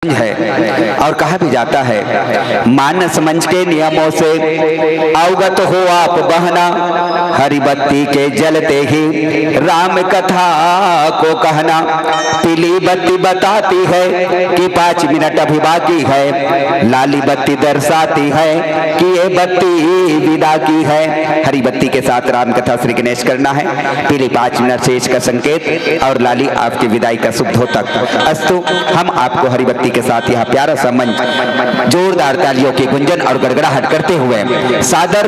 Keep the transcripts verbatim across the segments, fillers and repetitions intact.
है और कहा भी जाता है, मानस मंच के नियमों से अवगत हो आप बहना, हरी बत्ती के जलते ही राम कथा को कहना। पीली बत्ती बताती है कि पाँच मिनट अभी बाकी है, लाली बत्ती दर्शाती है कि ये बत्ती विदा की है। हरी बत्ती के साथ राम कथा श्री गणेश करना है। पीली पाँच मिनट शेष का संकेत और लाली आपकी विदाई का शुभ द्योतक। अस्तु, हम आपको हरी बत्ती के साथ यह प्यारा सा मंच जोरदार तालियों की गुंजन और गड़गड़ाहट करते हुए सादर,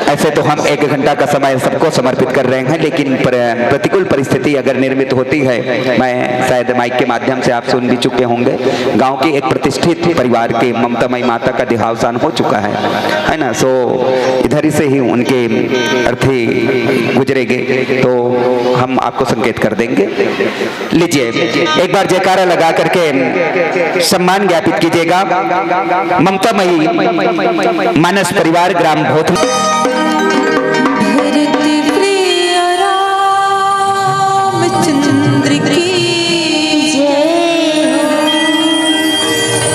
ऐसे तो हम एक घंटा का समय सबको समर्पित कर रहे हैं, लेकिन प्र-, प्रतिकूल परिस्थिति अगर निर्मित होती है, मैं शायद माइक के माध्यम से आप सुन भी चुके होंगे, गांव की एक प्रतिष्ठित परिवार के ममतामयी माता का देहावसान हो चुका है, है ना। सो इधर ही से ही उनके अर्थी गुजरेंगे, तो हम आपको संकेत कर देंगे। लीजिए, एक बार जयकारा लगा करके सम्मान ज्ञापित कीजिएगा ममतामयी मानस परिवार ग्राम भोथना। धरती प्रिय रामचंद्र की जय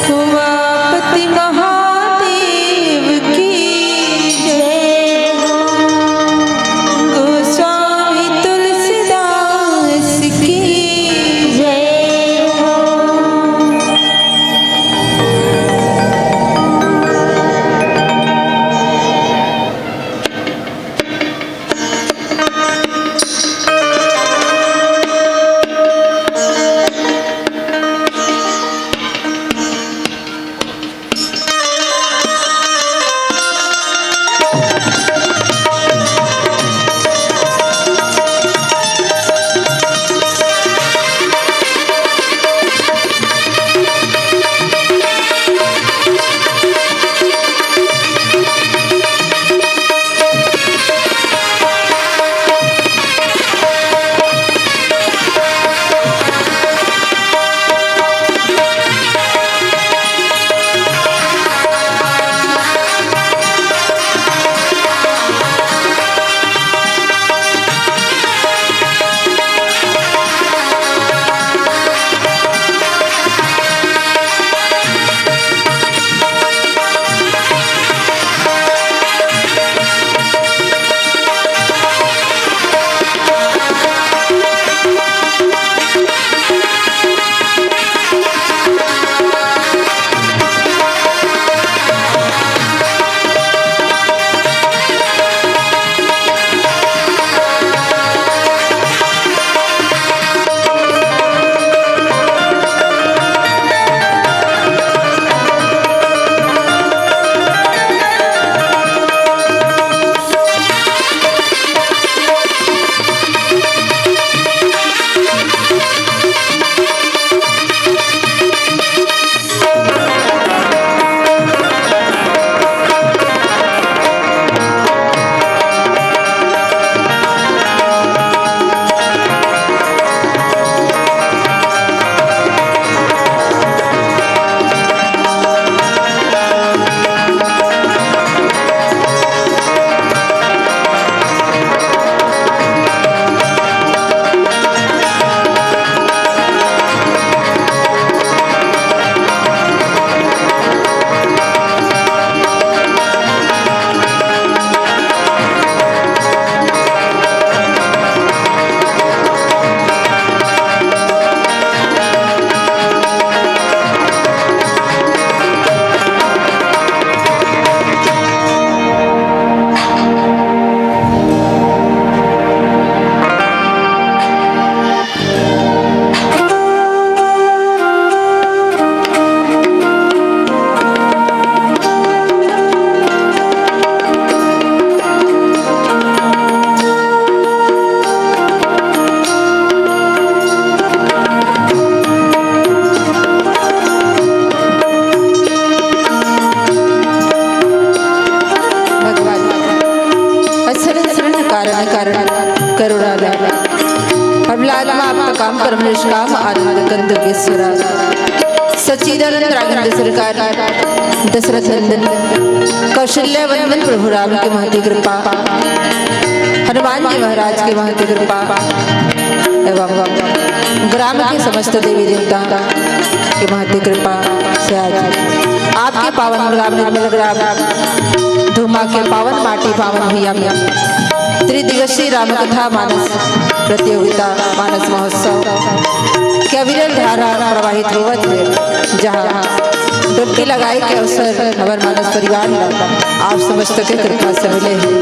हो। उमापति महादेव की जय हो। गोस्वामी तुलसीदास की जय हो। भगवान, असरण सरण कारण कारण करुणा अवलाद माप काम परम निष्काम आनंद कंद दुर्गेश्वरा। सच्चिदानंद राघवेंद्र सरकार, दशरथ नंदन, कौशल्या वंदन प्रभु राम की महती कृपा, हनुमान जी महाराज की महती कृपा एवं ग्राम के समस्त देवी देवता, महती कृपा से आज आपके पावन ग्राम निर्मल ग्राम धुमा के पावन माटी पावन भुइयां में त्रिदिवसीय रामकथा मानस प्रतियोगिता, मानस महोत्सव के अविरल धारा प्रवाहित होवत हे, जहां डुबकी लगाए के अवसर हमर मानस परिवार ला आप समस्त के कृपा से मिले हे।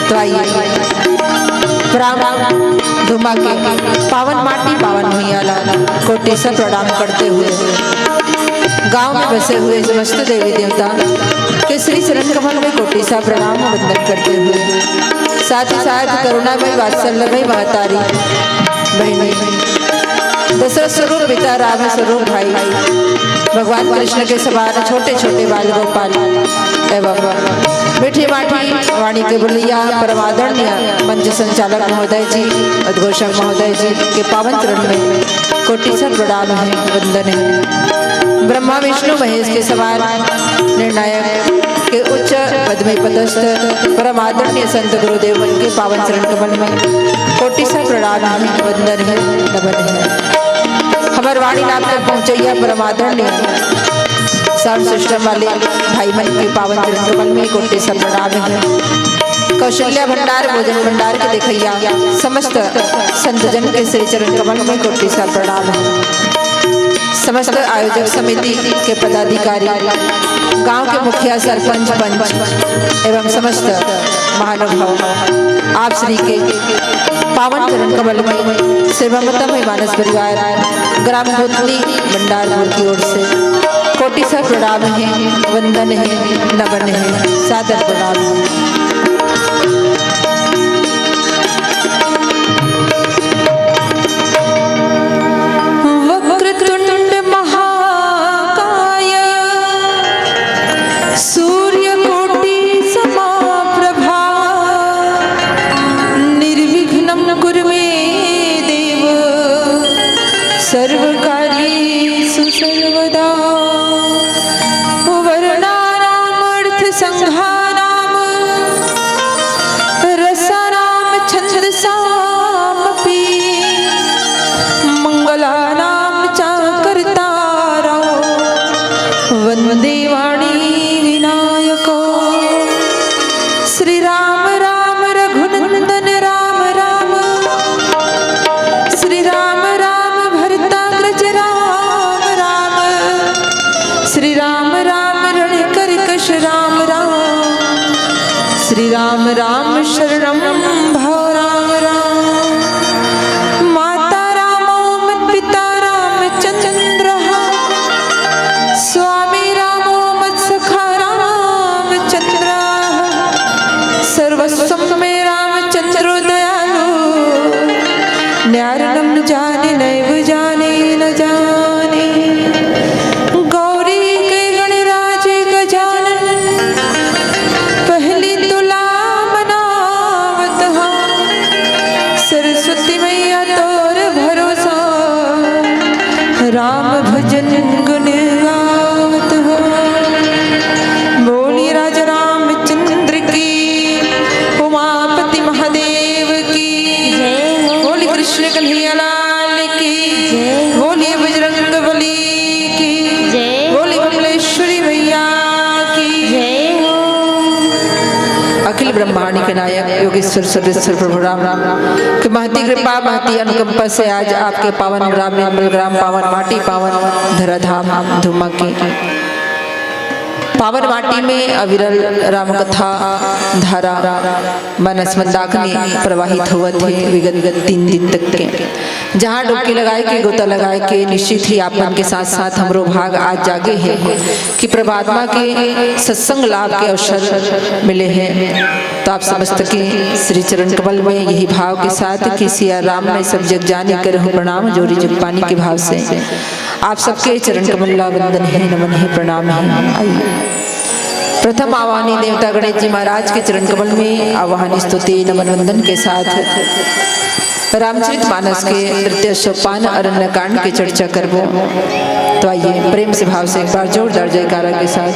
तो आइए, प्रणाम, धुमा के पावन माटी पावन भुइयां ला कोटि से प्रणाम करते हुए, गांव में बसे हुए समस्त देवी देवता के श्री चरण कमल में कोटि से प्रणाम वंदन करते हुए, साथ ही साथ करुणामय वात्सल्यमय महतारी बहनी, दशरथ स्वरूप पिता, राम स्वरूप भाई, भगवान कृष्ण के समान छोटे छोटे बाल गोपाल एवं मीठी माठी वाणी के बोलिया परमादरणीय मंच संचालक महोदय जी, उद्घोषक महोदय जी के पावन चरण में कोटि से प्रणाम हे, वंदन हे। ब्रह्मा विष्णु महेश के समान निर्णायक के उच्च पद में पदस्थ परमादरणीय संत गुरुदेव मन के पावन चरण कमल में कोटि से प्रणाम हे, वंदन हे, नमन हे। हमर वाणी नाम तक पहुँचैया परमादरणीय साउंड सिस्टम वाले भाई मन के पावन चरण कमल में कोटि से प्रणाम हे। कौशल्या भंडार, भोजन भंडार के देखैया समस्त संतजन के श्री चरण कमल में कोटि से प्रणाम हे। समस्त आयोजक समिति के पदाधिकारी, गांव के मुखिया, सरपंच, पंच एवं समस्त महानुभाव, आप श्री के पावन चरण कमल में सेवा ममता में मानस परिवार ग्राम भूतनी भंडारपुर की ओर से कोटि से प्रणाम हे, वंदन हे, नमन हे, सादर प्रणाम हे। वक्रतुंड महाकाय सूर्यकोटि समाप्रभा, निर्विघ्नं कुरु मे देव सर्वकार्येषु सर्वदा। वर्णानामर्थ संघानाम रसानाम छंदसामपि मंगलानाम च कर्तारौ वंदे वाणी विनायकौ। श्री राम राम रघुनंदन राम राम। श्री राम राम भरताग्रज राम राम। श्री राम राम रणकर्कश राम राम। श्री राम राम शरणं भव राम राम। माता रामो मत पिता रामचंद्रः। स्वामी रामो मत सखा रामचंद्रः। सर्वस्वं मे रामचंद्रो दयालु। न्यार न जाने नैव जाने न जाने। गौरी के गणराज गजानन। पहली तुला मनावत हा। सरस्वती मैया तोर भरोसा। राम भजन गुण गावत हा। बोली राजा रामचंद्र की, उमापति महादेव की। जय हो। बोली कृष्ण कन्हैया लाल की। जय हो। बोली बजरंग बली की। जय हो। बोली कमलेश्वरी मैया की। जय हो। अखिल ब्रह्मांड के नायक योगेश्वर सर्वेश्वर प्रभु राम के महती कृपा, महती अनुकंपा से आज आपके पावन ग्राम निर्मल ग्राम, पावन माटी, पावन धराधाम धुमा की पावन माटी में अविरल राम कथा धारा मानस मंदाकिनी प्रवाहित होवत हे विगत तीन दिन तक के, जहाँ डुबकी लगाए के, गोता लगाए के, निश्चित ही आप मन के साथ साथ हमरो भाग आज जागे हे कि परमात्मा के सत्संग लाभ के अवसर मिले हे। तो आप समस्त के श्री चरण कमल में यही भाव के साथ कि सिया राम मैं सब जग जानी, करहूँ प्रणाम जोरी जग पानी के भाव से आप सबके चरण कमल ला वंदन हे, नमन हे, प्रणाम हे। आइए, प्रथम आह्वानी देवता गणेश जी महाराज के चरण कमल में आह्वानी स्तुति नमन वंदन के साथ रामचरित मानस के तृतीय सोपान अरण्य कांड की चर्चा करबो। तो आइए, प्रेम से भाव से एक बार जोरदार जयकारा के साथ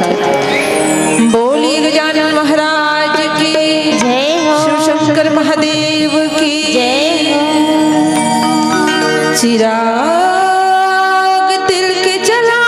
बोलिए गजानन महाराज की। जय हो। शिव शंकर महादेव की। जय हो। चिराग तिलक जला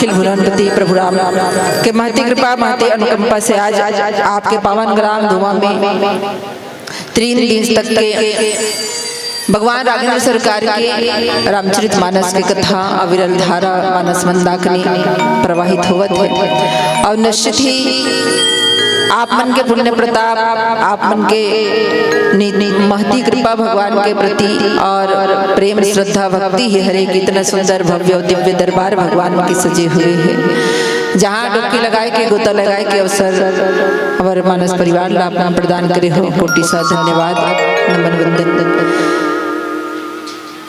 अखिल भुवनपति प्रभु राम के महती कृपा, महती अनुकंपा से आज आपके पावन ग्राम धुमा में तीन दिन तक के भगवान राघवेंद्र सरकार के रामचरित मानस के कथा अविरल धारा मानस मंदाकिनी प्रवाहित होवत हे। और निश्चित ही आप मन के पुण्य प्रताप, आप मन के नि-, नि-, महती कृपा भगवान के प्रति और प्रेम, श्रद्धा, भक्ति ही हरे कि इतना सुंदर, भव्य और दिव्य दरबार भगवान के सजे हुए हे। जहाँ डुबकी लगाए के, गोता लगाए के अवसर हमारे मानस परिवार ला आपने प्रदान करे हो, कोटि सा धन्यवाद, नमन वंदन।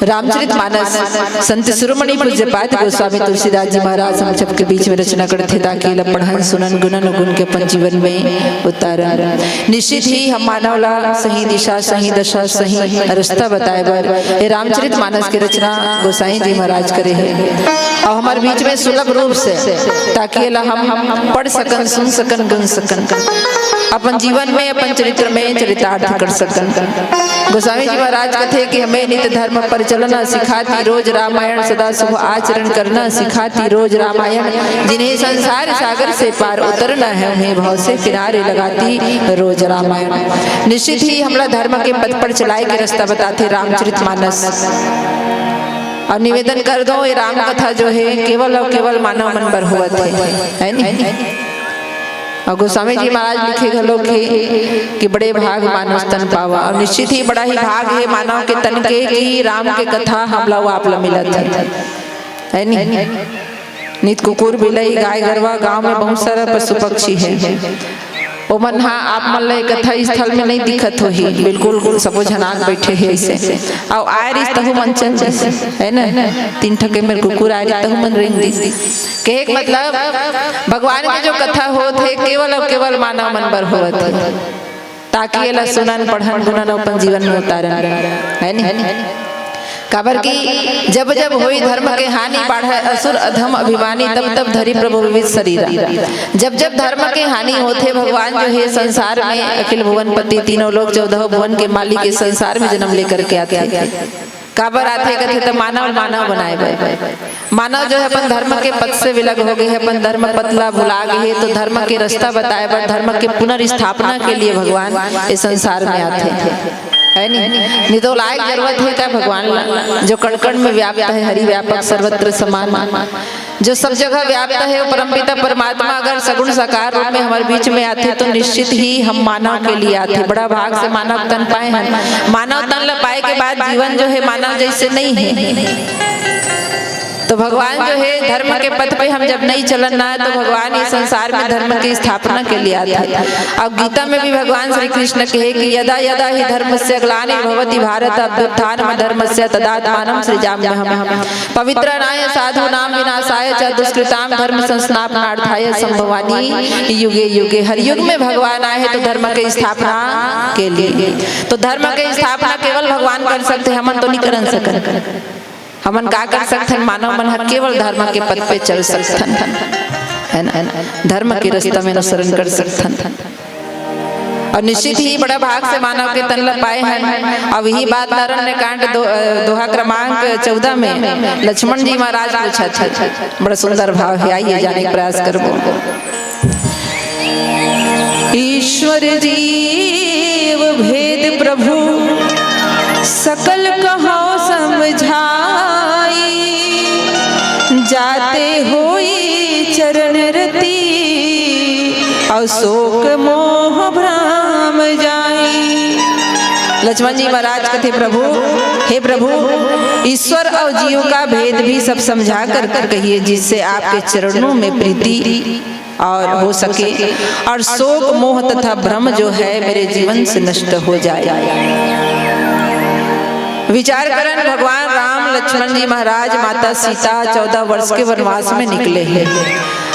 रामचरित मानस संत शिरोमणि पूज्यपाद गोस्वामी तुलसीदास जी महाराज हम सबके बीच में रचना करथे, ताकि एला पढ़न, सुनन, गुणन, गुण के अपन जीवन में उतारन। निश्चित ही हम मानव ला सही दिशा, सही दशा, सही रास्ता बताए बर ये रामचरित मानस के रचना गोसाई जी महाराज करे हे। और हमारे बीच में सुलभ रूप से, ताकि एला हम पढ़ सकन, सुन सकन, गुन सकन, अपन जीवन में, अपन चरित्र में चरितार्थ कर सकन। गोस्वामी जी महाराज कथे कि हमें नित धर्म पर चलना सिखाती रोज रामायण, सदा शुभ आचरण करना सिखाती रोज रामायण। जिन्हें संसार सागर से पार उतरना है, उन्हें भव से किनारे लगाती रोज रामायण। निश्चित ही हमला धर्म के पथ पर चलाए के रास्ता बताथे रामचरित मानस। और निवेदन कर दो, ये राम कथा जो है केवल और केवल मानव मन बर होवत है, है नी? और गोस्वामी जी महाराज लिखे घलो कि, कि बड़े भाग मानव तन पावा। और निश्चित ही बड़ा ही भाग है मानव के तन के कि राम के कथा हमला वो आप ला मिलत है, है नी? नित कुकुर, बिलई, गाय, गरवा, गांव में बहुत सारा पशु पक्षी है। ओमन हा आप मन ला ये कथा स्थल में नहीं दिखत होही, बिल्कुल सबो झन आग बैठे हे ऐसे। अउ आय रिस तहु मन चल दिस, है ना? तीन ठके मेर कुकुर आय रिस तहु मन रेंग दिस। कहे के मतलब, भगवान के जो कथा होत हे, केवल और केवल मानव मन बर होवत हे, ताकि एला सुनन, पढ़न, गुनन, अपन जीवन में उतारन, है नी? काबर कि जब जब होई धर्म के हानि, बाढ़े असुर अधम अभिमानी, तब तब धरी प्रभु विविध शरीरा। जब जब धर्म के हानि होथे, भगवान जो हे संसार में अखिल भुवनपति, तीनों लोक चौदह भुवन के मालिक, ये संसार में जन्म लेकर के आथे। काबर आथे कथे त मानव, मानव बनाए बर। मानव जो है अपन धर्म के पथ से विलग हो गए है, अपन धर्म पथ ला भुला गए है, तो धर्म के रास्ता बताए बर, धर्म के पुनर्स्थापना के लिए भगवान इस संसार में आथे, है नी? नहीं तो लायक जरूरत है क्या भगवान ला, जो कण कण में व्याप्त है, हरि व्यापक सर्वत्र समान, जो सब जगह व्याप्त है, वो परमपिता परमात्मा अगर सगुण साकार रूप में हमारे बीच में आथे, तो निश्चित ही हम मानव के लिए आथे। बड़ा भाग से मानव तन पाए हैं। मानव तन ला पाए के बाद जीवन जो है मानव जैसे नहीं है। तो भगवान जो है धर्म के पथ पे हम जब नहीं चलन ना, तो भगवान इस संसार में धर्म की स्थापना के लिए आथे। और गीता में भी भगवान श्री कृष्ण कहे कि यदा यदा ही धर्मस्य ग्लानिर्भवति भारत, अभ्युत्थानम धर्मस्य तदात्मानम सृजाम्यहम। पवित्राणाय साधूनाम विनाशाय च दुष्कृताम धर्म संस्थापनार्थाय संभवानी युगे युगे। हर युग में भगवान आए हैं तो धर्म के स्थापना के लिए। तो धर्म के स्थापना केवल भगवान कर सकते हैं, हमन तो नहीं करन सकन। हमन का कर सकथन? मानव मन ह केवल धर्म के पथ पे चल सकथन, है ना? धर्म के रास्ता में अनुसरण कर सकथन। और निश्चित ही बड़ा भाग से मानव के तन ला पाए हन। अब यही बात अरण्यकांड दो-, अ, दोहा क्रमांक चौदह में लक्ष्मण जी महाराज पूछत हे। बड़ा सुंदर भाव है, आइए जाने के प्रयास करबो। ईश्वर जीव भेद प्रभु सकल कहो समझाई, जाते होई चरण रति, अउ शोक मोह भ्रम जाई। लक्ष्मण जी महाराज कथे, प्रभु, हे प्रभु, ईश्वर और जीव का भेद भी सब समझा कर, कर कहिए, जिससे आपके चरणों में प्रीति और हो सके और शोक मोह तथा भ्रम जो है मेरे जीवन से नष्ट हो जाए। विचार करन, भगवान राम, लक्ष्मण जी महाराज, माता सीता चौदह वर्ष के वनवास में निकले हैं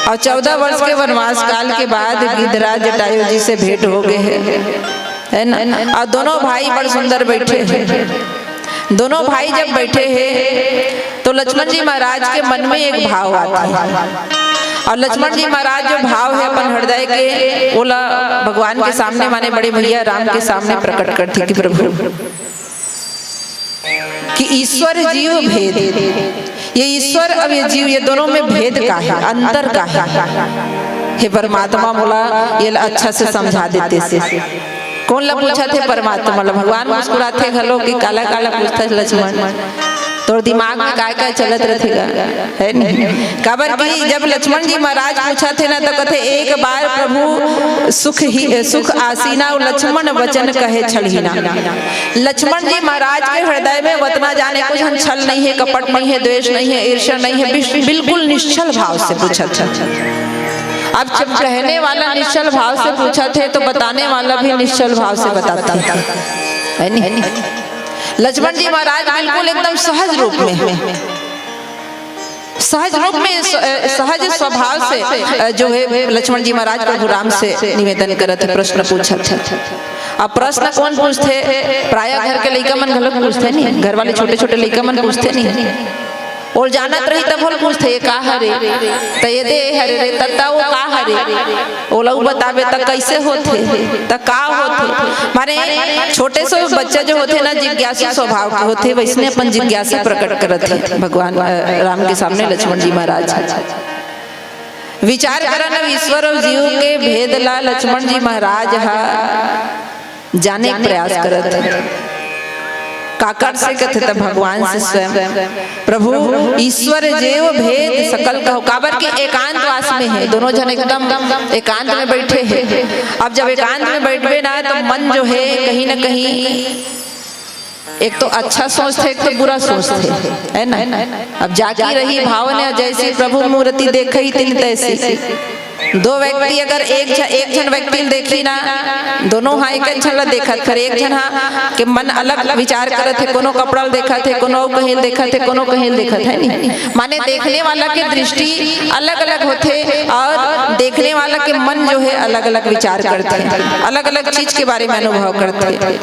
और चौदह वर्ष के वनवास काल के बाद गिद्धराज जटायु जी से भेंट हो गए हैं, है ना? और दोनों भाई बड़ सुंदर बैठे हैं। दोनों भाई जब बैठे हैं तो लक्ष्मण जी महाराज के मन में एक भाव आता है और लक्ष्मण जी महाराज जो भाव है अपन हृदय के, ओला भगवान के सामने, माने बड़े भैया राम के सामने प्रकट करथे कि प्रभु, कि ईश्वर जीव भेद, ये ईश्वर अउ ये जीव, ये दोनों में भेद का हे, अंतर का हे? हे परमात्मा, मोला ये ला अच्छा से समझा देते से। कोन ला पूछत हे? परमात्मा ला। भगवान मुस्कुराथे घलो कि काला काला पूछथस लक्ष्मण, तोर दिमाग में काय काय चलत रथे गा, हे नहीं? काबर कि जब लक्ष्मण जी महाराज पूछत हे ना, तो कथे, "एक बार प्रभु सुख ही, सुख आसीना, लक्ष्मण वचन कहे छलहीना।" लक्ष्मण जी महाराज के हृदय में वतना जाने कुछ छल नहीं हे, कपट नहीं हे, द्वेष नहीं हे, ईर्ष्या नहीं हे, बिस-, बिल्कुल निश्छल भाव से पूछत हे। अब जब कहने वाला निश्छल भाव से पूछत हे, तो बताने वाला भी निश्छल भाव से बताथे, हे नहीं? लक्ष्मण जी महाराज बिल्कुल एकदम सहज रूप में, सहज रूप में, स-, अ, सहज स्वभाव से, अ, जो हे, लक्ष्मण जी महाराज प्रभु राम से निवेदन करत हे, प्रश्न पूछत हे। अब प्रश्न कोन पूछथे? प्रायः घर के लइका मन घलोक पूछथे नहीं, घर वाले छोटे-छोटे लइका मन पूछथे नहीं। ओला जानत रही तब ओला पूछथे, "ये का हरे?" त ये दे हरे रे, त, त वो का हरे? ओला उ बताबे त कइसे होथे? त का होथे? माने छोटे से बच्चा जो होथे ना, जिज्ञासु स्वभाव के होथे, वइसने अपन जिज्ञासा प्रकट करत हे भगवान, अ, राम के सामने लक्ष्मण जी महाराज। विचार करन, अब ईश्वर अउ जीव के भेद ला लक्ष्मण जी महाराज ह जाने के प्रयास करत हे। काकर से कथे त भगवान से स्वयं। प्रभु, ईश्वर जेव भेद सकल कहो, काबर के एकांतवास में हे, दोनों झन एकदम एकांत में बइठे हे। अब जब एकांत में बइठबे ना, तो मन जो हे कहीं ना कहीं एक तो अच्छा सोचथे, एक तो बुरा सोचथे, हे ना? अब जाकी रही भावना, जैसी प्रभु मूर्ति देखई तिन तैसी। दो व्यक्ति अगर एक झ-, एक झन व्यक्ति ल देखही ना, दोनों हा एक झन ला देखत, फेर एक झन हा के मन अलग विचार करत हे, कोनो कपड़ा ल देखत हे, कोनो अउ कहीं ल देखत हे, कोनो कहीं ल देखत हे, नहीं? माने देखने वाला के दृष्टि अलग-अलग होथे अउ देखने वाला के मन जो हे अलग-अलग विचार करथे, अलग-अलग चीज के बारे में अनुभव करथे।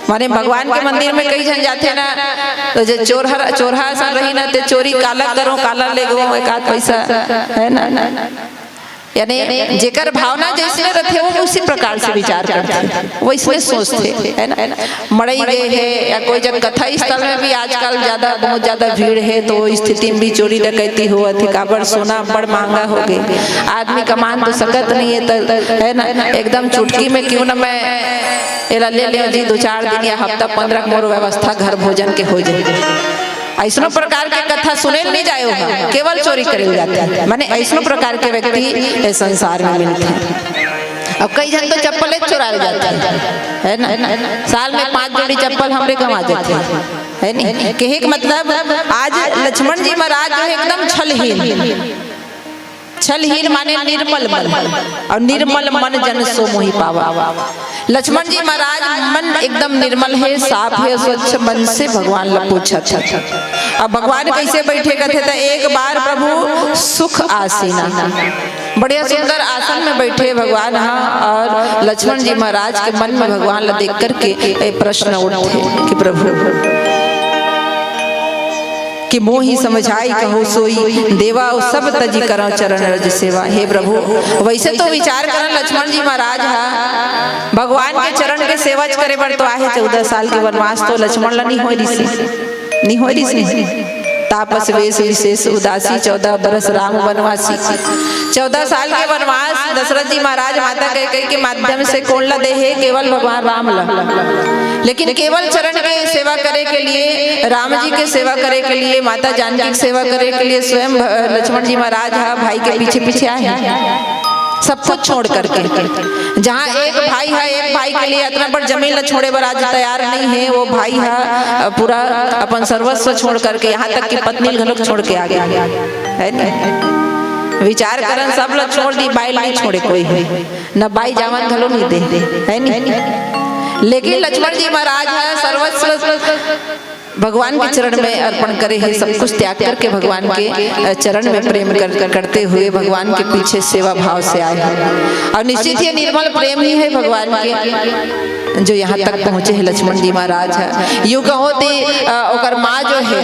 माने भगवान के मंदिर में कई झन जाथे ना, तो जे चोरहा, चोरहा असन रही ना, ते चोरी काला करो, काला लेगो, एक आध पैसा, हे ना? यानी जेकर भावना जइसने रथे, वो उसी प्रकार से विचार करथे, वइसने सोचथे, हे ना? मड़ई गे हे या कोई जग कथा स्थल में भी आजकल ज्यादा, बहुत ज्यादा भीड़ हे, तो वो स्थिति में भी चोरी डकैती होवत हे, काबर सोना बड़ महंगा हो गे, आदमी कमान तो सकत नहीं हे, त, हे ना? एकदम चुटकी में क्यों ना मैं एला ले लेव जी, दो चार दिन या हफ्ता पंद्रह के मोर व्यवस्था घर भोजन के हो जाए। अइसनो प्रकार के कथा सुने ल नहीं जाए हो, केवल चोरी करे ल जाथे। माने अइसनो प्रकार के व्यक्ति ए संसार में मिलथे। अब कई झन तो चप्पल चुरा ले जाथे, हे ना? साल में पांच जोड़ी चप्पल हमरे गंवा जाथे, हे नहीं? कहे के मतलब आज लक्ष्मण जी महाराज जो हे एकदम छलहीन, छलहीन माने निर्मल मन, अउ निर्मल मन जन सो मोहि पावा। लक्ष्मण जी महाराज मन एकदम निर्मल हे, साफ हे, स्वच्छ मन से भगवान ला पूछत हे। अब भगवान कइसे बइठे कथे त एक बार प्रभु सुख आसीना, बढ़िया सुंदर आसन में बइठे भगवान ह, अउ लक्ष्मण जी महाराज के मन में भगवान ला देख करके ए प्रश्न उठथे कि प्रभु कि मोहि समझाई कहो सोई, देवा अउ सब तजि करव चरण रज सेवा। हे प्रभु, वइसे तो विचार करन लक्ष्मण जी महाराज ह भगवान के चरण के सेवा करे बर तो आहे, चौदह साल के वनवास तो लक्ष्मण ला नहीं होय रिहिसे, नहीं होय रिहिसे। तापस वेश विशेष उदासी, चौदह बरस राम वनवासी। चौदह साल के वनवास दशरथ जी महाराज माता कैकेयी के माध्यम से कोन ला दे हे? केवल भगवान राम ला। लेकिन केवल चरण के सेवा करे के लिए, राम जी के सेवा करे के लिए, माता जानकी के सेवा करे के लिए स्वयं भ-, लक्ष्मण जी महाराज ह भाई के पीछे पीछे आए हे, सब कुछ छोड़ करके। जहाँ एक भाई ह, एक भाई के लिए इतना बड़ जमीन ला छोड़े बर आज तैयार नहीं हे, वो भाई ह, अ, पूरा अपन सर्वस्व छोड़ करके, यहाँ तक कि पत्नी ल घलोक छोड़ के आ गे हे, हे नहीं? विचार करन, सब ला छोड़ दी, बाई ला नहीं छोड़े कोई भी, न बाई जावन घलो नहीं दे, हे नहीं? लेकिन लक्ष्मण जी महाराज ह सर्वस्व भगवान के चरण में अर्पण करे हे, सब कुछ त्याग करके भगवान के, अ, चरण में प्रेम कर, करते हुए भगवान के पीछे सेवा भाव से आए हे। अउ निश्चित ही निर्मल प्रेम ही हे भगवान के, जो यहाँ तक पहुँचे हे लक्ष्मण जी महाराज ह। यूं कहो ते, अ, ओकर माँ जो हे,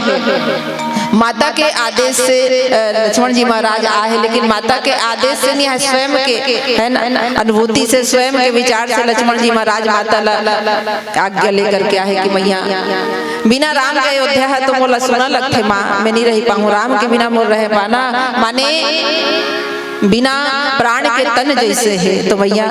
माता के आदेश से, अ, लक्ष्मण जी महाराज आए हे, लेकिन माता के आदेश से नहीं है, स्वयं के, है ना, अनुभूति से, स्वयं के विचार से लक्ष्मण जी महाराज माता ला आज्ञा लेकर के आए हे कि मैया, बिना राम के अयोध्या हे तो मोला सुना लगथे माँ, मैं नहीं रह पाऊँ, राम के बिना मोर रह पाना, माने बिना प्राण के तन जैसे हे, तो भैया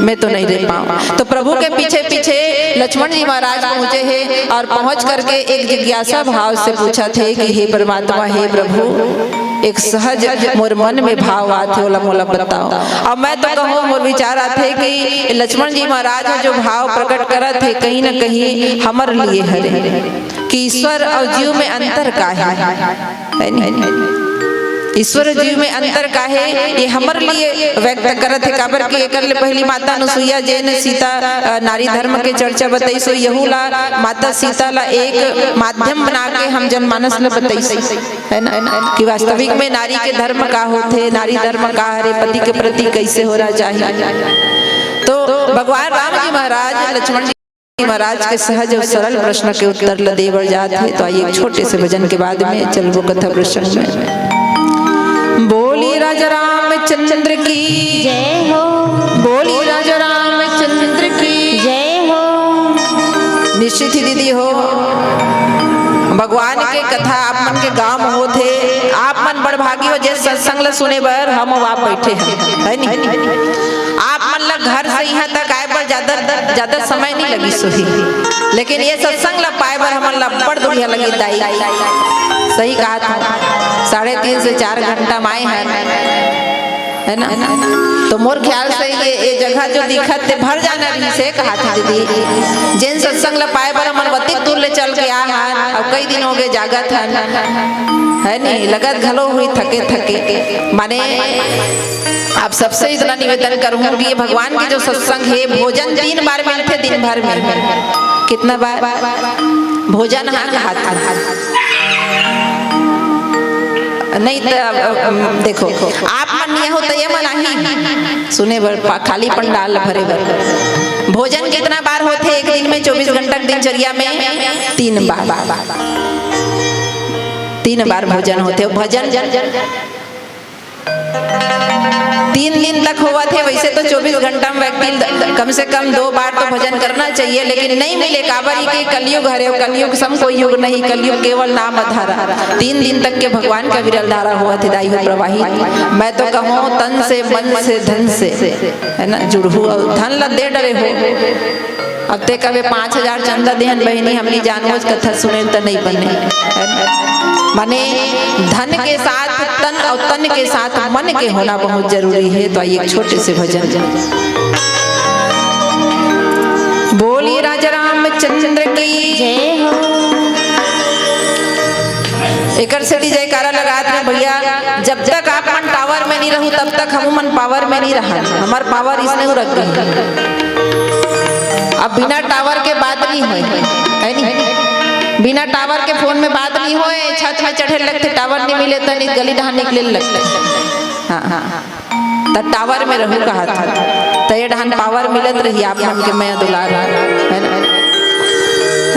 मैं तो नहीं रह पाऊँ। तो प्रभु के पीछे पीछे लक्ष्मण जी महाराज पहुँचे हे और पहुँच करके एक जिज्ञासा भाव से पूछत हे कि हे परमात्मा, हे प्रभु, एक सहज मोर मन में भाव आत हे, ओला मोला बताओ। अब मैं तो कहूँ, मोर विचार आत हे कि लक्ष्मण जी महाराज ह जो भाव प्रकट करत हे, कहीं न कहीं हमर लिए हरे कि ईश्वर और जीव में अंतर का हे। है नहीं? ईश्वर जीव में अंतर का हे, ये हमर लिए व्यक्त करत हे, काबर कि एकर ले पहली माता अनुसुईया जेन सीता, अ, नारी धर्म के चर्चा बताइस, यहू ला माता सीता ला एक माध्यम बना के हम जनमानस ला बताइस, है ना, कि वास्तविक में नारी के धर्म का होथे, नारी धर्म का हरे, पति के प्रति कैसे होना चाहिए। तो भगवान राम जी महाराज लक्ष्मण जी महाराज के सहज और सरल प्रश्न के उत्तर ल दे बर जात हे। तो आइए, एक छोटे से भजन के बाद में चलबो कथा प्रसंग में। बोली राजा रामचंद्र की जय हो। बोली राजा रामचंद्र की जय हो। निश्चित ही दीदी हो, भगवान के कथा आप मन के गांव में होथे, आप मन बड़भागी हो, जे सत्संग ल सुने बर हम आप बैठे हैं, है नी? आप मन ला घर से यहाँ तक आए बर ज्यादा, ज्यादा समय नहीं लगिस होही, लेकिन ये सत्संग ला पाए बर हमन ला बड़ दुरिहा लगिस दाई। सही कहा था, साढ़े तीन से चार घंटा में आए हैं, है ना? तो मोर ख्याल से ये, ये जगह जो दिखत ते भर जाना रहिस हे, कहा था दीदी, जेन सत्संग ला पाए बर हमन वतिक दूर ले चल के आए हैं और कई दिन हो गए जागत हन, है नी? लगत घलो हुई थके थके, माने आप सबसे इतना निवेदन करूँ कि ये भगवान के जो सत्संग हे, भोजन तीन बार मिलथे दिन भर में। कितना बार भोजन? हाँ, हाथ, हाथ। नहीं तो, अ, अ, देखो, आप मन नहीं हो तो ये मन आही सुने बर, पा-, खाली पंडाल भरे बर। भोजन कितना बार होथे एक दिन में, चौबीस घंटा के दिनचर्या में? तीन बार। तीन बार भोजन होथे। भजन तीन दिन तक होवत हे। वैसे तो चौबीस घंटा में व्यक्ति द-, कम से कम दो बार तो भजन करना चाहिए, लेकिन नहीं मिले, काबर कि कलयुग हरे, कलयुग सम कोई युग नहीं, कलयुग केवल नाम अधारा। तीन दिन तक के भगवान का विरल धारा होवत हे, दाई हो प्रवाहित। मैं तो कहूँ, तन से, मन से, धन से, है ना, जुड़हू और धन ला दे डरे हो। अब ते कबे पाँच हजार चंदा देहन बहिनी, हमनी जानबोच कथा सुनेल त नहीं बने। माने धन के साथ तन और तन के साथ मन के होना बहुत जरूरी है। तो आइए एक छोटे से भजन। बोली राजा रामचंद्र की जय हो। एकर सेती जयकारा लगात रहे भैया, जब तक आप मन टावर में नहीं रहू, तब तक हम मन पावर में नहीं रहा। हमार पावर इसने रख गई। अब बिना टावर के बात नहीं होय, है नी? बिना टावर के फोन में बात नहीं होय, छत में चढ़े लगथे, टावर नहीं मिले त नहीं, गली डहार निकले लगथे। हाँ, हाँ, हाँ। त टावर में रहू कहा था, त ये डहान पावर मिलत रही आप मन के मया दुलार, है ना?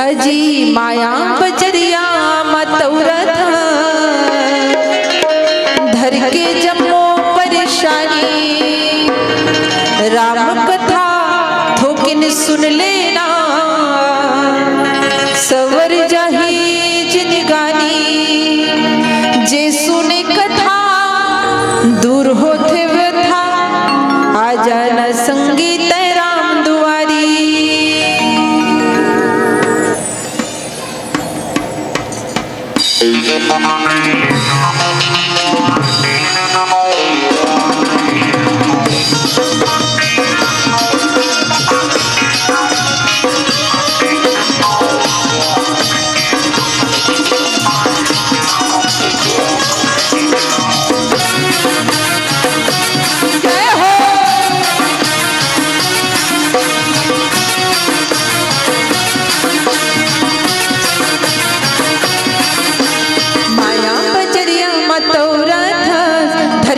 हजी माया बजरिया मतौरत धर के जम्मो परेशानी, राम कथा थोकिन सुन लेना, सवर जाही जिनगानी। जे सुने कथा दूर होथे व्यथा, आ जाना संगी तै राम दुआरी। माया बजरिया मतौरा था, धर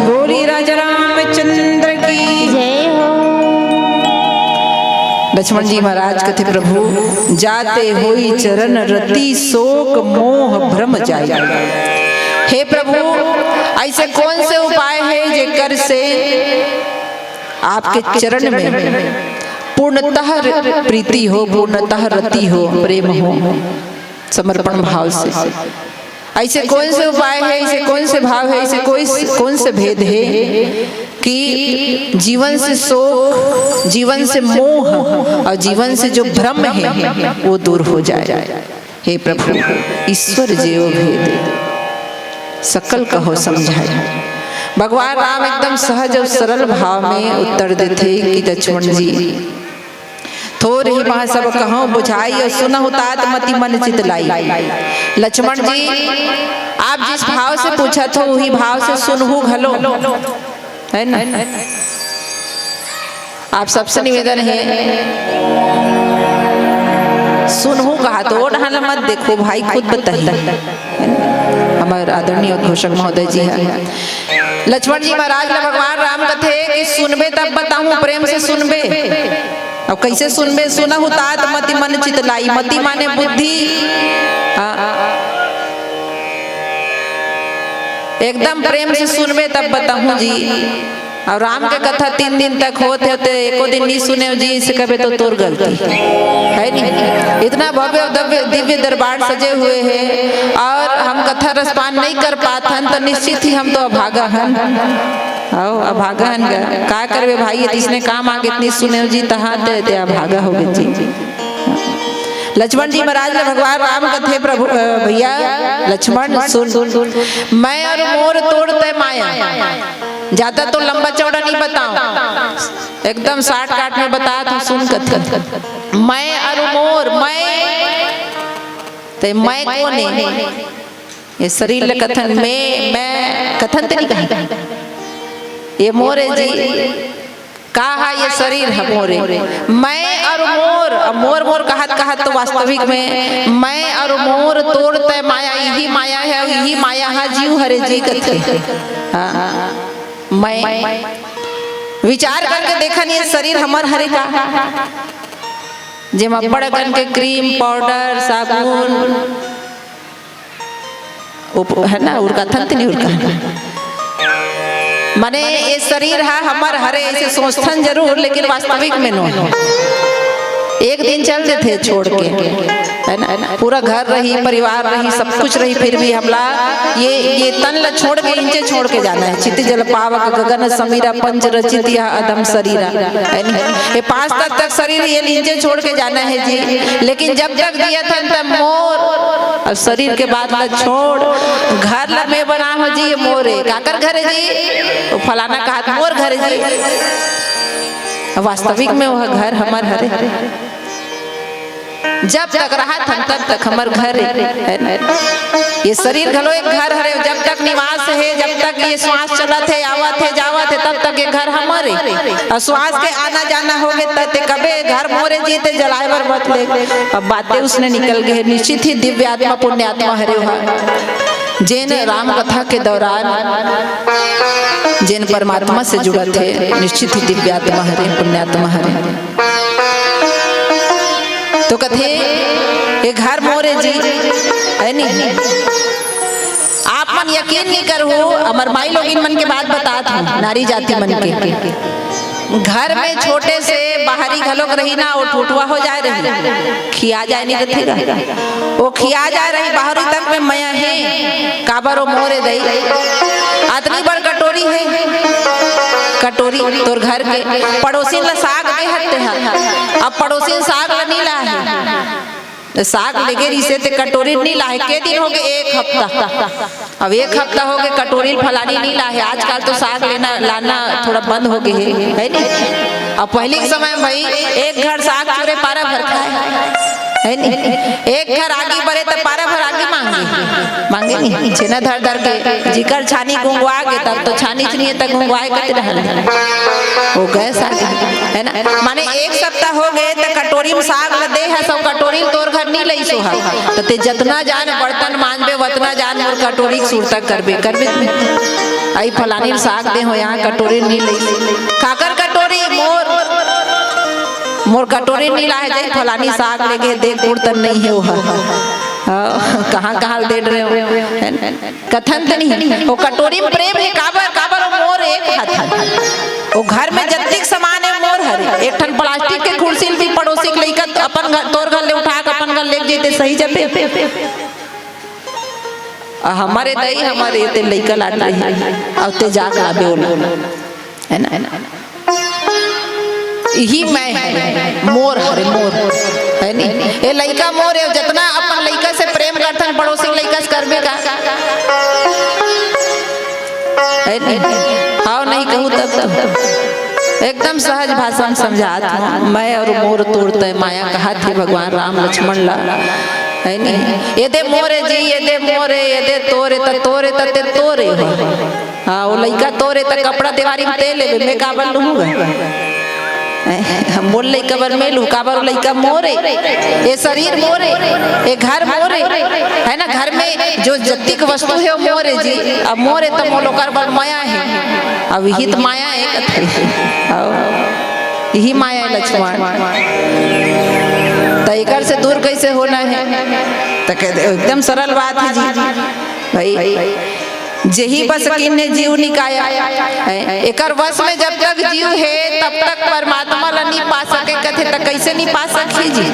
बोली राजा रामचंद्र की। जय हो। लक्ष्मण जी महाराज कथे, प्रभु, जाते होई चरण रति, शोक मोह भ्रम जाई। हे प्रभु, ऐसे कौन से उपाय है जेकर से आपके चरण में पूर्णतः प्रीति हो, पूर्णतः रति हो, प्रेम हो, समर्पण भाव से? ऐसे कौन से उपाय है, ऐसे कौन से भाव है, ऐसे कोई, कौन से भेद है कि जीवन से शोक, जीवन से मोह और जीवन से जो भ्रम है, वो दूर हो जाए? हे प्रभु, ईश्वर जेव भेद, सकल कहो समझाए। भगवान राम एकदम सहज और सरल भाव में उत्तर देथे कि लक्ष्मण जी, थोर ही मह सब कहूँ बुझाई, और सुनहु तात मति मन चित लाई। लक्ष्मण जी, आप जिस भाव से पूछत हो, वही भाव से सुनहु घलो, है ना? आप सबसे निवेदन है, सुनहु कहा तो वो ढाल मत देखो भाई, खुद बताइए। हमारे आदरणीय उद्घोषक महोदय जी है। लक्ष्मण जी महाराज ला भगवान राम कथे कि सुनबे तब बताऊं, प्रेम से सुनबे। अब कैसे सुनबे? सुनहु तात मति मन चित लाई। मति माने बुद्धि। हाँ। एकदम प्रेम से सुनबे तब बताऊं जी। और राम के कथा तीन दिन तक होत होते एको दिन नहीं सुने जी, इसे कबे तो तोर गलती है नहीं। इतना भव्य दिव्य, दिव्य दरबार सजे हुए हैं और हम कथा रसपान नहीं कर पात हन, तो निश्चित ही हम तो अभागा हन। आओ, अभागा हन गा। का करबे भाई, ये जिसने काम आगे इतनी सुने जी, तहाँ ते, ते अभागा हो गए जी। लक्ष्मण जी महाराज ने भगवान राम कथे, प्रभु, अ, भैया लक्ष्मण सुन, मैं और मोर तोड़ तय माया। ज्यादा तो लंबा चौड़ा नहीं बताओ, एकदम शॉर्टकट में बता तू सुन कथे। मैं और मोर, मैं, ते मैं कोने? ये शरीर ल कथन में, मैं कथन ते नहीं कहा। ये मोर है जी, का हा ये शरीर ह मोरे। मैं और मोर, अब मोर मोर कहत कहत तो वास्तविक में मैं और मोर तोड़ तय माया, यही माया है, यही माया हा जीव हरे जी कथे। हाँ, मैं विचार करके देखन ये शरीर हमर हरे का, जेमा बड़ अकन के क्रीम, पाउडर, साबुन, उप-, है ना, उरकाथन ते नहीं उरकाथन। माने ये शरीर हा हमर हरे, ऐसे सोचथन जरूर, लेकिन वास्तविक में नो। एक दिन चल देथे छोड़ के, है ना? पूरा घर रही, परिवार रही, सब कुछ रही, फिर भी हमला ये, ये तन ला छोड़ के, इंचे छोड़ के जाना है। क्षिति जल पावक गगन समीरा, पंच रचित यह अधम शरीरा, है नी? ये पांच तत्व तक शरीर ये इंचे छोड़ के जाना है जी। लेकिन जब तक जियत हन तब मोर, अब शरीर के बात ला छोड़, घर ला मैं बना हो जी, ये मोरे। काकर घर है जी? वो फलाना कहा मोर घर है जी। वास्तविक में वह घर हमर हरे। जब तक रहत हन तब तक हमर घर है, है ना? ये शरीर घलो एक घर हरे, जब तक निवास है, जब तक ये श्वास चलत है, आवत है, जावत है, तब तक ये घर हमर है। और श्वास के आना जाना हो गए, त ते कबे घर मोरे जी ते जलाए बर मत ले। अब बातें उसने निकल गए, निश्चित ही दिव्य आत्मा, पुण्यात्मा हरे हो। जेन राम कथा के दौरान जेन परमात्मा से जुड़त हे, निश्चित ही दिव्यात्मा हरे, पुण्यात्मा हरे। तो कथे, "ये घर मोरे जी, है नी? आप मन यकीन नहीं करहू, हमर माई लोगिन मन के बात बतात हूँ, नारी जाति मन के। घर में छोटे से बाहरी घलोक रही ना, वो ठुठुआ हो जाए रही, खिया जाए नहीं रथे गा। वो खिया जाए रही, बाहरी तक में मया हे, काबर वो मोरे दई। अतनी बड़ कटोरी हे, कटोरी तोर घर के, पड़ोसिन ला साग दे हत्ते हा। अब पड़ोसिन साग ला नहीं ला हे, साग लेगे रिसे ते कटोरी नहीं लाहे, के दिन होगे? एक हफ्ता। अब एक हफ्ता होगे कटोरी फलानी नहीं लाहे। आजकल तो साग लेना लाना थोड़ा बंद होगे हे, है नहीं? अब पहले के समय में भाई एक घर साग चुरे पारा भर खाए, है नहीं? एक घर आगी बरे त पारा भर आगी मांगे, मांगे नहीं? छेना धर धर के जिकर छानी गुंगवा गे, तब तो छानी चुनिए तक गुंगवाए कते रहल। वो गए साग, है ना? माने एक सप्ताह होगे त कटोरी में साग ल दे हस, सब कटोरी ल तोर घर नहीं लइसो हा। त ते जतना जान बर्तन मांजबे, वतना जान मोर कटोरी के सुरता करबे, करबे। आई फलानी ल साग दे हो, यहाँ कटोरी नहीं लइस। काकर कटोरी? मोर, मोर कटोरी नहीं लाहे, जाई फलानी साग लेगे, देख गुड़ तन नहीं हे वो हा। हाँ, कहाँ कहाँ ल दे रहे हो, है ना? कथन त नहीं, वो कटोरी में प्रेम हे, काबर, काबर वो मोर एक हाथ हे। वो घर में जत्तिक सामान हे मोर हरे। एक ठन प्लास्टिक के कुर्सी ल भी पड़ोसी के लइका त अपन घर, तोर घर ले उठा के अपन घर ले जइते सही जबे। आ हमारे दई, हमारे ते लइका लाड रही, अब ते जाग लाबे ओला, है ना? इही मैं हे, मोर हरे मोर, है नी? ए लइका मोर हे, जतना अपन लइका से प्रेम करथन, पड़ोसी लइका से करबे का? है नी? हाव नहीं कहूँ तब तो एकदम सहज भाषा में समझात हूँ। मैं अउ मोर तोर तय माया कहत हे भगवान राम लक्ष्मण ला, है नी? ये दे मोरे जी, ये दे मोरे, ये दे तोरे, त तोरे, त ते तोरे हो। हाँ, वो लइका तोरे त कपड़ा देवारी में ते लेबे, मैं काबर लूहूँ गा? हैं, मोर लइका बर मैं लूहूँ, काबर वो लइका मोरे, ये शरीर मोरे, ये घर मोरे, है ना? घर में जो जत्तिक वस्तु हे वो मोरे जी, अब मोरे त मोर ओकर बर मया हे, अब इही त माया हे कथे। आओ, इही माया हे लक्ष्मण। त एकर से दूर कैसे होना हे? त कह दे, एकदम सरल बात हे जी, भाई। जेही बस कीन्हे जीव निकाया। हैं? एकर वश में जब तक जीव हे, तब तक परमात्मा ला नी पा सके, कथे त कैसे नी पा सकही जी?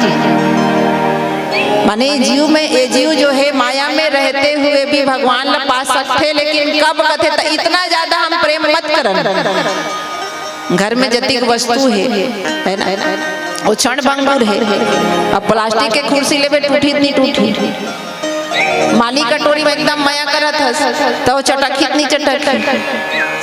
माने जीव में, ये जीव जो हे माया में रहते हुए भी भगवान ला पा सकथे, लेकिन कब कथे त इतना ज्यादा हम प्रेम मत करन। घर में जतिक वस्तु हे, है ना, वो क्षण भंगुर हे। अब प्लास्टिक के कुर्सी लेबे, टूटी त नी टूटी। माली कटोरी में एकदम मया करत हस, त वो चटकही त नी चटकही,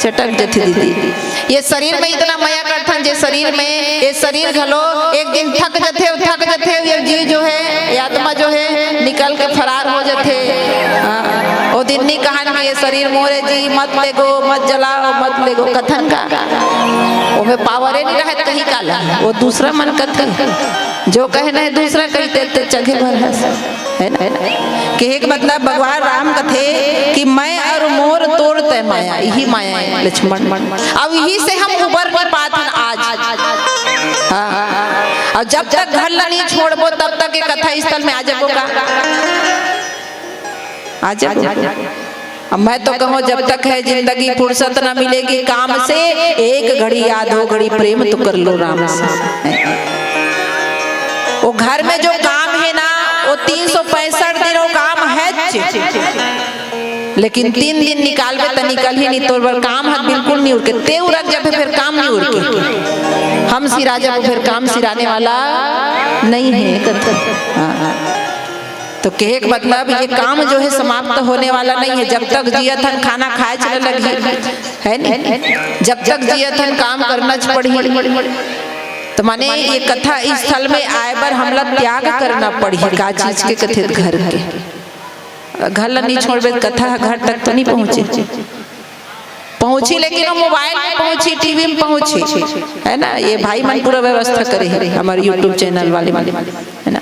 चटक जथे दीदी। ये शरीर में इतना मया करथन, जे शरीर में, ये शरीर घलो एक दिन थक जथे, थक जथे। ये जीव जो हे, ये आत्मा जो हे, निकल के फरार हो जथे। हाँ, वो दिन नी कहन कि ये शरीर मोरे जी, मत लेगो, मत जलाओ, मत लेगो, कथन का? ओमे पावरे नी रहत कही काला, वो दूसरा मन कथे। जो कहना हे दूसरा कहिते, ते चघे भर हस, है ना? कहे के मतलब भगवान राम कथे कि मैं अउ मोर तोर तय माया, इही माया हे लक्ष्मण। अब इही से हम उबर नी पात हन आज। हाँ, हाँ, हाँ। अउ जब तक घर ला नी छोड़बो, तब तक ये कथा स्थल में आ जाबो का? आ जाबो। अब मैं तो कहूँ, जब तक है जिंदगी फुर्सत ना मिलेगी काम से, एक घड़ी या दो घड़ी प्रेम तो कर लो राम से। वो घर में जो काम हे ना, वो तीन सौ पैंसठ दिन वो काम हे, लेकिन तीन दिन निकालबे त निकलही नी, तोर बर काम ह बिल्कुल नी उरके। ते उरक जबे फेर काम नी उरके। हम सिरा जबो फेर काम सिराने वाला नहीं हे। हाँ, हाँ। तो कहे के मतलब, ये काम जो हे समाप्त होने वाला नहीं हे। जब तक जियत हन खाना खाएच ल लगही, है नी? जब तक जियत हन काम करनाच पड़ही। त माने ये कथा स्थल में आए बर हमला त्याग करना पड़ही। का चीज के? कथे घर के। घर ला नी छोड़बे त कथा ह घर तक तो नी पहुँचे। पहुँची, लेकिन वो मोबाइल में पहुँची, टीवी में पहुँची, है ना? ये भाई मन पूरा व्यवस्था करे हे, हमर YouTube चैनल वाले मन, है ना?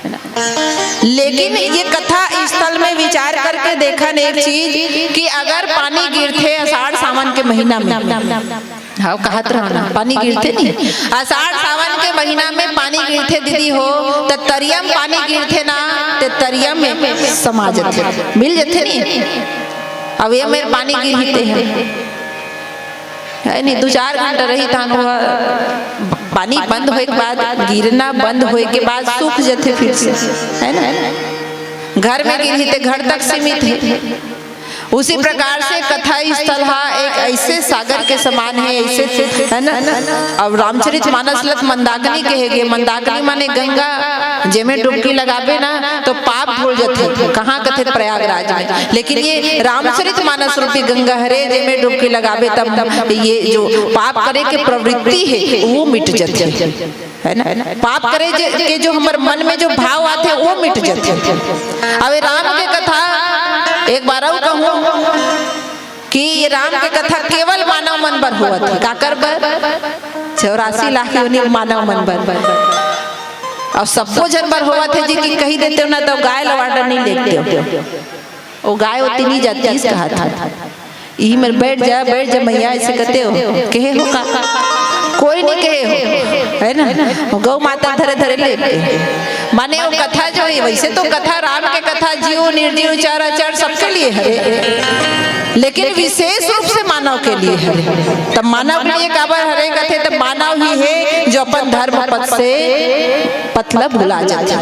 लेकिन ये कथा स्थल में विचार करके देखन एक चीज कि अगर पानी गिरथे आषाढ़ सावन के महीना में, हाँ, कहत रहा ना, पानी गिरथे नी, आषाढ़ सावन के महीना में पानी गिरथे दीदी हो, त तरिया म पानी गिरथे ना, ते तरिया में समा जथे, मिल जथे नी। अब ये मेर पानी गिरही ते हे, है नहीं, दू चार घंटा रही तहान, वो पानी बंद होए के बाद, गिरना बंद होए के बाद सूख जथे फिर से, है ना? घर में गिरही ते घर तक सीमित है। उसी प्रकार से कथा स्थल हा एक ऐसे सागर के समान है, ऐसे, है ना? अब रामचरित मानस ल त मंदाकिनी कहे गे, मंदाकिनी माने गंगा, जेमे डुबकी लगाबे ना तो पाप धुल जथे। कहाँ कथे? प्रयागराज में। लेकिन ये रामचरित मानस रूपी गंगा हरे, जेमे डुबकी लगाबे तब ये जो पाप करे के प्रवृत्ति है वो मिट जथे, है ना? पाप करे जे, के जो हमर मन में जो भाव आथे वो मिट जथे। अब ये राम के कथा एक बार अउ कहूँ कि ये राम के कथा केवल मानव मन बर होवत हे। काकर बर? चौरासी लाख योनि मानव मन बर। अउ सबो झन बर होवत हे जी, कि कहि देतेव ना तो गाय ल order नहीं लेतेव। वो गाय ओती नहीं जातिस कहत हे। इही मेर बैठ जा, बैठ जा मैया, ऐसे कहते हो, कहे हो का? कोई नहीं कहे हो, है ना? वो गौ माता धरे धरे लेटे। माने वो कथा जो है, वैसे तो कथा, राम के कथा जीव निर्जीव चराचर सबके लिए हरे, लेकिन विशेष रूप से मानव के लिए हरे। तब मानव के लिए काबर हरे कथे? तब मानव ही है जो अपन धर्म पथ से, पथ ल भुला जाथे।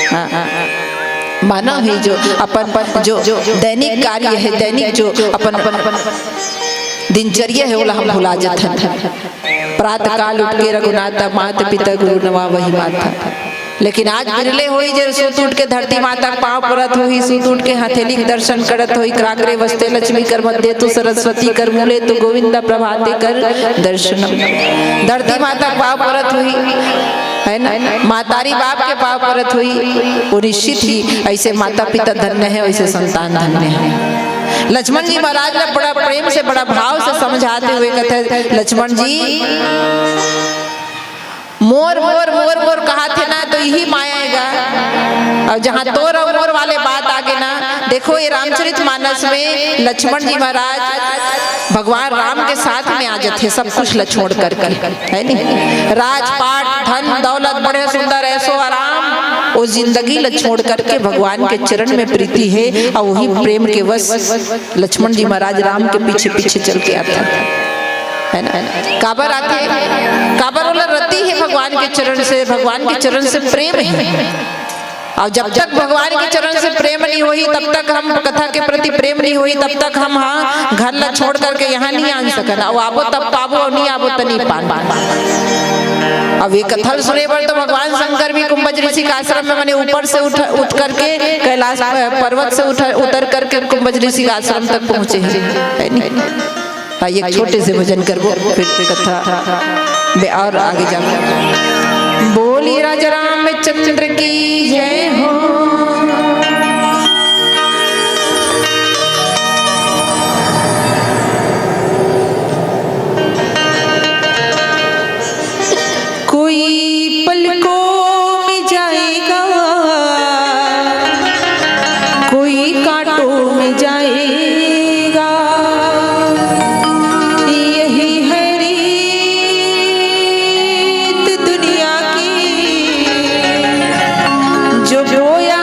हाँ, हाँ। मानव ही जो अपन जो दैनिक कार्य है, दैनिक जो अपन दिनचर्या है, ओला हम भुला जाथन। प्रातः काल उठ के रघुनाथा, मात पिता गुरु नवावही माथा। लेकिन आज बिरले होही जे सुत उठ के धरती माता के पाँव परत होही, सुत उठ के हथेली के दर्शन करत होही। "क्राग्रे वसते लक्ष्मी कर मध्ये तु सरस्वती, कर मूले तु गोविंद प्रभाते कर दर्शनम।" धरती माता के पाँव परत होही, है ना? मातारी बाप के पाँव परत होही, वो निश्चित ही ऐसे माता पिता धन्य है, वैसे संतान धन्य है। लक्ष्मण जी महाराज ने बड़ा प्रेम से, बड़ा भाव से समझाते हुए कहते हैं, "लक्ष्मण जी, मोर, मोर, मोर, मोर कहाथे ना, तो इही माया आएगा।" अउ जहाँ तोर अउ मोर वाले बात आगे ना, देखो, ये रामचरित मानस में लक्ष्मण जी महाराज भगवान राम के साथ में आ जाथे, सब कुछ ल छोड़ करके, है नहीं? राजपाट, धन दौलत, बड़े सुंदर ऐशो आराम, वो जिंदगी ल छोड़ करके भगवान के चरण में प्रीति है, अउ वही प्रेम के वश लक्ष्मण जी महाराज राम के पीछे पीछे चल के आथे, है ना? काबर आथे? काबर ओला रति है भगवान के चरण से, भगवान के चरण से प्रेम है। अउ जब तक भगवान के चरण से प्रेम नहीं होही, तब तक हम कथा के प्रति प्रेम नहीं होही, तब तक हम, हाँ, घर ला छोड़ करके यहाँ नहीं आ सकन। अउ आबो तब पाबो, अउ नहीं आबो त नहीं पान। अब ये कथा ल सुने बर तो भगवान शंकर भी कुंभज ऋषि के आश्रम में, माने ऊपर से उठ, उठ करके कैलाश प-, पर्वत से उठ, उतर करके कुंभज ऋषि के आश्रम तक पहुँचे हैं, है नहीं? आइए, एक छोटे से भजन करबो, फिर कथा बे-, और आगे जाबो। बोलिए राजा रामचंद्र की जय हो। कोई पलकों में जाएगा, कोई कांटों में जाएगा। यही है रीत दुनिया की, जो बोया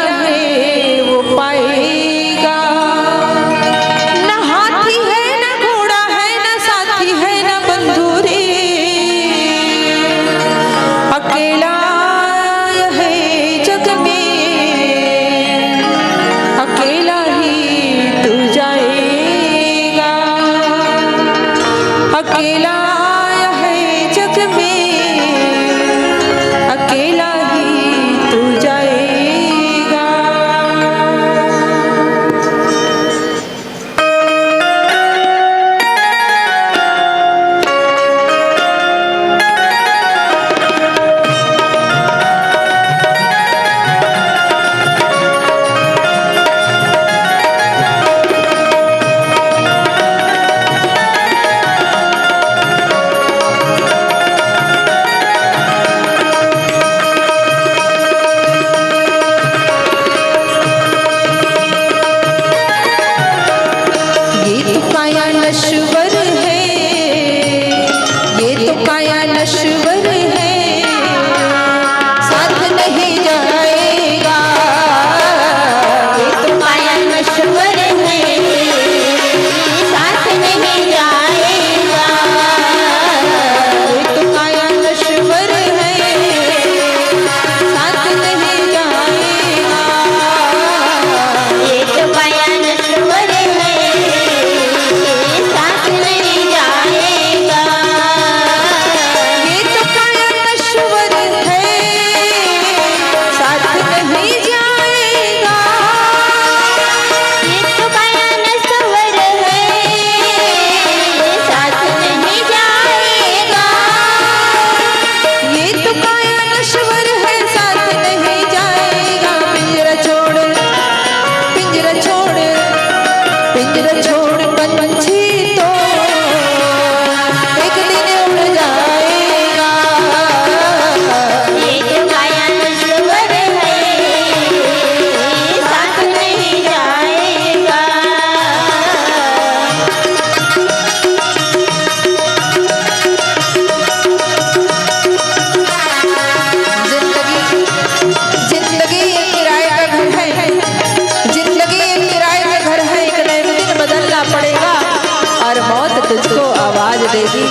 देवी,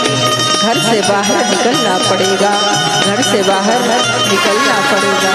घर से बाहर निकलना पड़ेगा, घर से बाहर निकलना पड़ेगा।